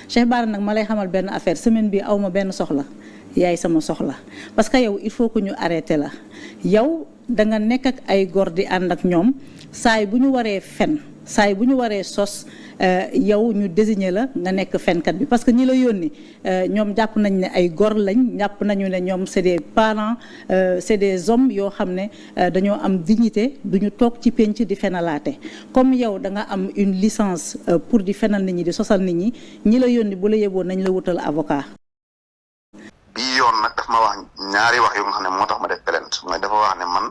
Cheikh Bara nag ma lay xamal benn affaire semaine bi awma benn soxla yaay sama soxla parce que yow il faut que ñu arrêté la yow da nga nekk ak ay góor di ànd ak ñoom saay bu ñu waree fen saay bu ñu waree sos yow ñu désigné la nga nekk fenkat bi parce que ñi la yónni ñoom jàpp nañ ne ay góor lañ jàpp nañu ne ñoom c'est des parents c'est des hommes yoo xam ne dañoo am dignité duñu toog ci penc di fenalaate comme yow da nga am une licence pour di fenal nit ñi di sosal nit ñi ñi la yónni bu la yeboon nañ la wutal avocat. bii yoon nag daf ma wax ñaari wax yu nga xam ne moo tax ma def plainte mooy dafa wax ne man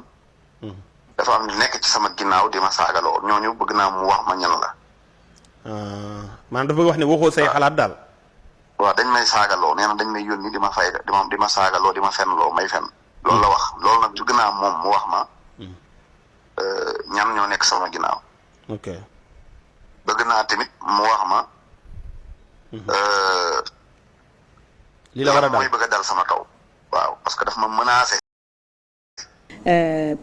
dafa am nekk ci sama ginnaaw di ma saagaloo ñooñu bëgg naa mu wax ma ñan la. maanaam dafa bëgg wax ne waxoo say xalaat daal. waaw dañ may saagaloo nee na dañ may yónni di ma fay di ma saagaloo di ma fenloo may fen loolu la wax loolu nag bëgg naa moom mu wax ma ñan ñoo nekk sama ginnaaw. ok bëgg naa tamit mu wax ma. li la war a daal mooy bëgg a dal sama kaw. waaw parce que daf ma menacé.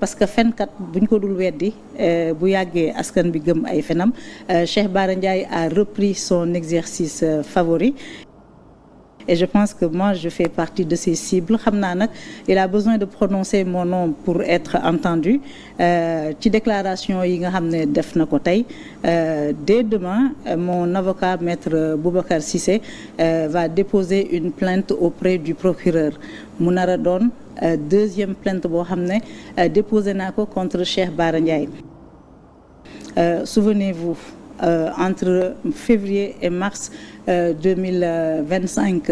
parce que fenkat buñ ko dul weddi bu yàggee askan bi gëm ay fenam Cheikh Bara Ndiaye a repris son exercice favori et je pense que moi je fais partie de ces cibles xam naa nag il a besoin de prononcer mon nom pour être entendu ci déclaration yi nga xam ne def na ko tey dès demain mon avocat maître Boubacar Cissé va déposer une plainte auprès du procureur mu nar a doon deuxième plainte boo xam ne déposé naa ko contre Cheikh Bara Ndiaye souvenez-vous entre février et mars 2025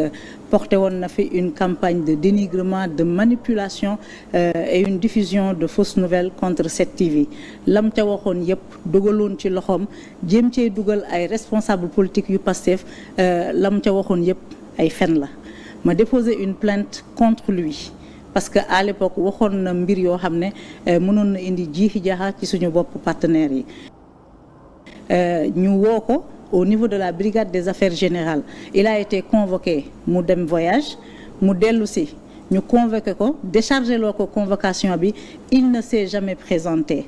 porté woon na fi une campagne de dénigrement de manipulation et une diffusion de fausses nouvelles contre 7TV lam ca waxoon yëpp dugaloon ci loxoom jéem cee dugal ay responsables politiques yu Pastef lam ca waxoon yëpp ay fen la ma déposé une plainte contre lui parce que à l'époque waxoon na mbir yoo xam ne mënoon na indi jiixi jaaxa ci suñu bopp partenaires yi ñu woo ko au niveau de la brigade des affaires générales il a été convoqué mu dem voyage mu dellu si ñu convoqué ko déchargé loo ko convocation bi il ne s'est jamais présenté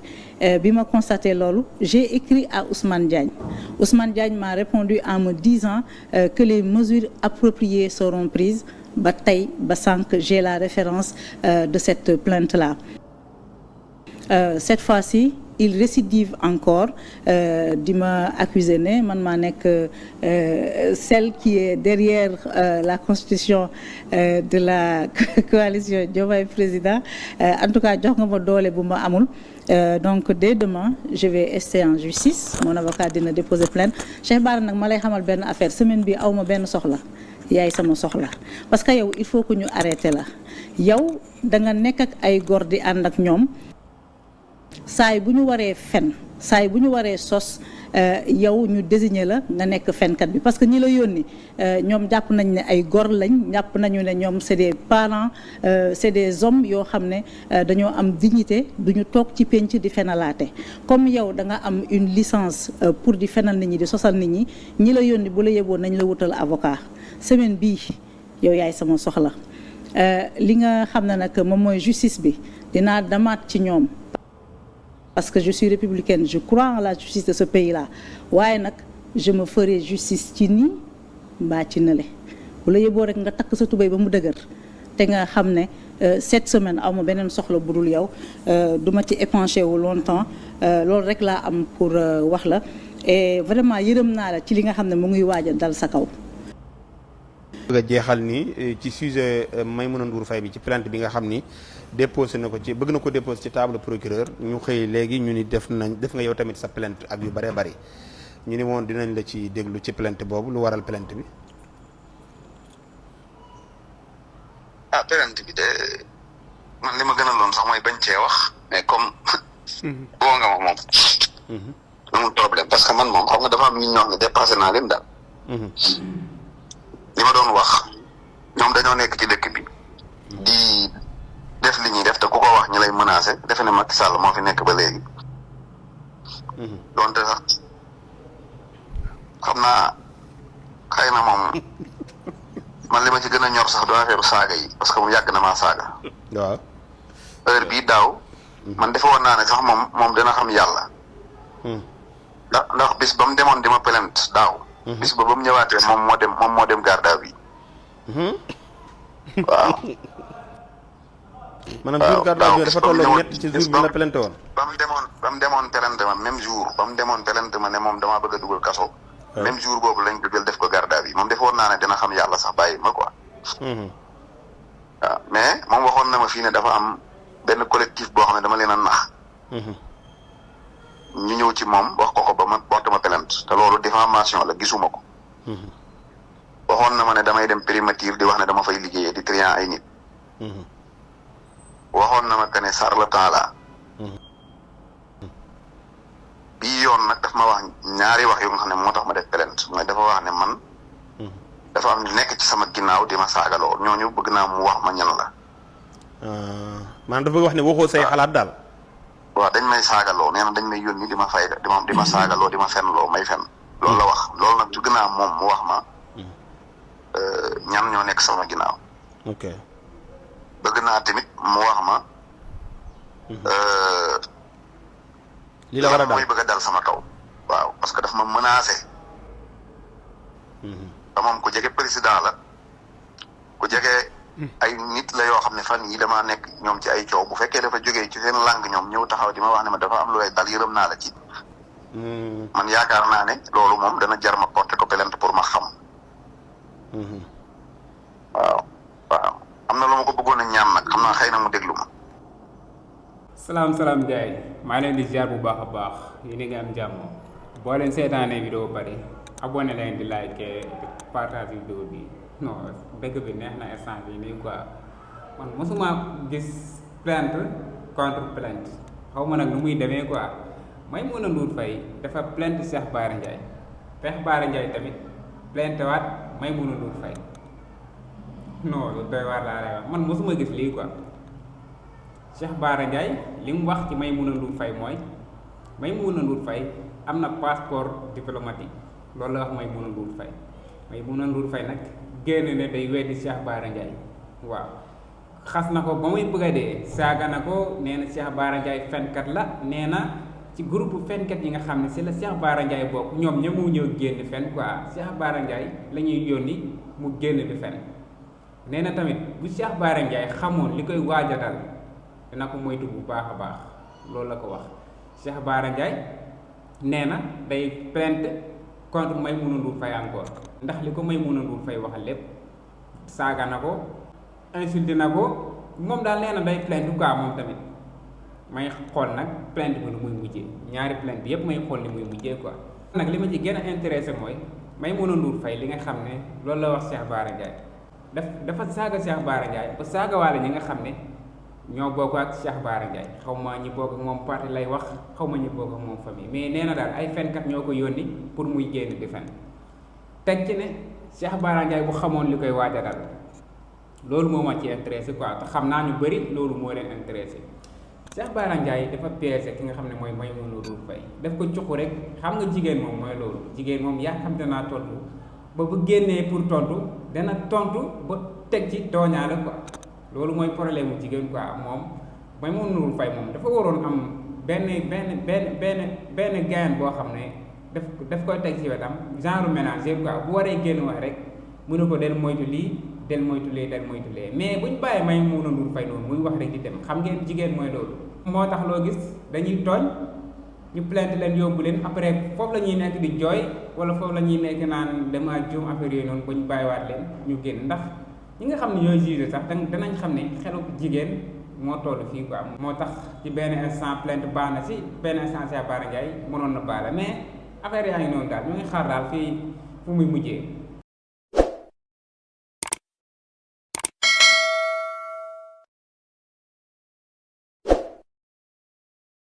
bi ma constaté loolu j'ai écrit à Ousmane Diagne m'a répondu en me disant que les mesures appropriées seront prises ba tey ba sànq j'ai la référence de cette plainte-là cette fois-ci il récidive encore di ma accuser ne man maa nekk celle qui est derrière la constitution de la coalition Diomaye Président en tout cas jox nga ma doole bu ma amul donc dès demain je vais rester en justice mon avocat dina déposer plainte Cheikh Bara nag ma lay xamal benn affaire semaine bi awma benn soxla yaay sama soxla parce que yow il faut que ñu arrêté la yow da nga nekk ak ay góor di ànd ak ñoom saay bu ñu waree fen saay bu ñu waree sos yow ñu désigné la nga nekk fenkat bi parce que ñi la yónni ñoom jàpp nañ ne ay góor lañ jàpp nañu ne ñoom c'est des parents c'est des hommes yoo xam ne dañoo am dignité duñu toog ci penc di fenalaate comme yow da nga am une licence pour di fenal nit ñi di sosal nit ñi ñi la yónni bu la yeboon nañ la wutal avocat semaine bii yow yaay sama soxla li nga xam ne nag moom mooy justice bi dinaa demaat ci ñoom parce que je suis républicaine je crois en la justice de ce pays-là waaye nag je me ferai justice ci nii mbaa ci nële bu la yeboo rek nga takk sa tubéy ba mu dëgër te nga xam ne cette semaine aw ma beneen soxla bu dul yow du ma ci épanché wu longtemps loolu rek laa am pour wax la et vraiment yërëm naa la ci li nga xam ne mu ngi waaj a dal sa kaw. bëgg a jeexal ni ci sujet Maïmouna Ndour Faye bi ci plainte bi nga xam ni déposé na ko ci bëgg na ko déposé ci table procureur ñu xëy léegi ñu ni def nga yow tamit sa plainte ak yu bëree bëri ñu ni woon dinañ la ci déglu ci plainte boobu lu waral plainte bi. Plainte bi de man li ma gën a loon sax mooy bañ cee wax mais comme boo nga ma moom amul problème parce que man moom xam nga dafa am ñu ñoo xam ne dépassé naa leen daal li ma doon wax ñoom dañoo nekk ci dëkk bi di def li ñuy def te ku ko wax ñi lay menacé defe ne Macky Sall moo fi nekk ba léegi donte sax xam naa xëy na moom man li ma ci gën a ñor sax du affaire saaga yi parce que mu yàgg na maa saaga waaw heure bii daaw man defe woon naa ne sax moom dina xam yàlla ndax bis ba mu demoon di ma plainte daaw bis ba mu ñëwaatee moom moo dem garde à vue. waaw. maanaam jour garde à vue dafa tolloo ñett ci jour bi la plainte woon. ba mu demoon plainte ma même jour ba mu demoon plainte ma ne moom damaa bëgg a dugal kaso. même jour boobu lañ ko jël def ko garde à vue moom defoon naa ne dina xam yàlla sax bàyyi ma quoi. waaw mais moom waxoon na ma fii ne dafa am benn collectif boo xam ne dama leen a nax. ñu ñëw ci moom wax ko ba ma porte ma plainte te loolu diffamation la gisuma ko. waxoon na ma ne damay dem primature di wax ne dama fay liggéeyee di triant ay nit. waxoon na ma que ne charlatan la. bii yoon nag daf ma wax ñaari wax yu nga xam ne moo tax ma def plainte mooy dafa wax ne man. dafa am nekk ci sama ginnaaw di ma saagaloo ñooñu bëgg naa mu wax ma ñan la. maanaam dafa wax ne waxoo say xalaat daal. waaw dañ may saagaloo nee na dañ may yónni di ma fay di ma saagaloo di ma fenloo may fen loolu la wax loolu nag bëgg naa moom mu wax ma ñan ñoo nekk sama ginnaaw. ok bëgg naa tamit mu wax ma. li la war a dal mooy bëgg a dal sama kaw. waaw parce que daf ma menacé. te moom ku jege président la ku jege ay nit la yoo xam ne fan yi damaa nekk ñoom ci ay coow bu fekkee dafa jógee ci seen langue ñoom ñëw taxaw di ma wax ne ma dafa am lu lay dal yërëm naa la ci. man yaakaar naa ne loolu moom dana jar ma porter ko plainte pour ma xam. waaw am na lu ma ko bëggoon a ñaan nag xam naa xëy na mu déglu ma. salaam Ndiaye maa leen di ziar bu baax a baax yéen a ngi am jàmm boo leen seetaanee vidéo bari abonné leen di like partage vidéo bi non dëgg bi neex na instant bi nii quoi man mosuma gis plainte contre plainte xaw ma nag nu muy demee quoi Maimouna Ndour Faye dafa plainte Cheikh Bara Ndiaye tamit plainte waat Maimouna Ndour Faye non lu doy waar laa lay wax man mosuma gis lii quoi Cheikh Bara Ndiaye li mu wax ci Maimouna Ndour Faye mooy Maimouna Ndour Faye am na passeport diplomatique loolu la wax Maimouna Ndour Faye Maimouna Ndour Faye nag génn ne day weddi Cheikh Bara Ndiaye waaw xas na ko ba muy bëgg a dee saaga na ko nee na Cheikh Bara Ndiaye fenkat la nee na ci groupe fenkat yi nga xam ne si la Cheikh Bara Ndiaye bokk ñoom ñemu ñëw génn fen quoi Cheikh Bara Ndiaye la ñuy yónni mu génn di fen nee na tamit bu Cheikh Bara Ndiaye xamoon li koy waajatal dina ko moytu bu baax a baax loolu la ko wax Cheikh Bara Ndiaye nee na day plainte contre Maimouna Ndour Faye encore ndax li ko Maimouna Ndour Faye wax lépp saaga na ko insulté na ko moom daal nee na day plainte quoi moom tamit may xool nag plainte bi nu muy mujjee ñaari plainte yépp may xool ni muy mujjee quoi. nag li ma ci gën a intéressé mooy Maimouna Ndour Faye li nga xam ne loolu la wax Cheikh Bara Ndiaye dafa saaga Cheikh Bara Ndiaye ba saaga waale ñi nga xam ne ñoo bokk ak Cheikh Bara Ndiaye xaw ma ñi bokk ak moom parti lay wax xaw ma ñi bokk ak moom famille mais nee na daal ay fenkat ñoo ko yónni pour muy génn di fen teg ci ne Cheikh Bara Ndiaye bu xamoon li koy waaj a dal loolu moo ma ci intéressé quoi te xam naa ñu bëri loolu moo leen intéressé Cheikh Bara Ndiaye dafa piégé ki nga xam ne mooy Maimouna Ndour Faye daf ko cuqu rek xam nga jigéen moom mooy loolu jigéen moom yaa xam te naa tontu ba bu génnee pour tontu dana tontu ba teg ci tooñaale quoi loolu mooy problème mu jigéen quoi moom Maimouna Ndour Faye moom dafa waroon am benn gain boo xam ne daf koy teg ci wetam genre ménager quoi bu waree génn wax rek mu ne ko del moytu lii del moytu lee mais buñ bàyyi Maimouna Ndour Faye noonu muy wax rek di dem xam ngeen jigéen mooy loolu moo tax loo gis dañuy tooñ ñu plainte leen yóbbu leen après foofu la ñuy nekk di jooy wala foofu la ñuy nekk naan dama juum affaire yooyu noonu buñ bàyyiwaat leen ñu génn ndax ñi nga xam ne ñooy juge sax danañ xam ne xelu jigéen moo toll fii quoi moo tax ci benn instant plainte baax na si benn instant Cheikh Bara Ndiaye mënoon na baala mais affaire yaa ngi noonu daal ñu ngi xaar daal fii fu muy mujjee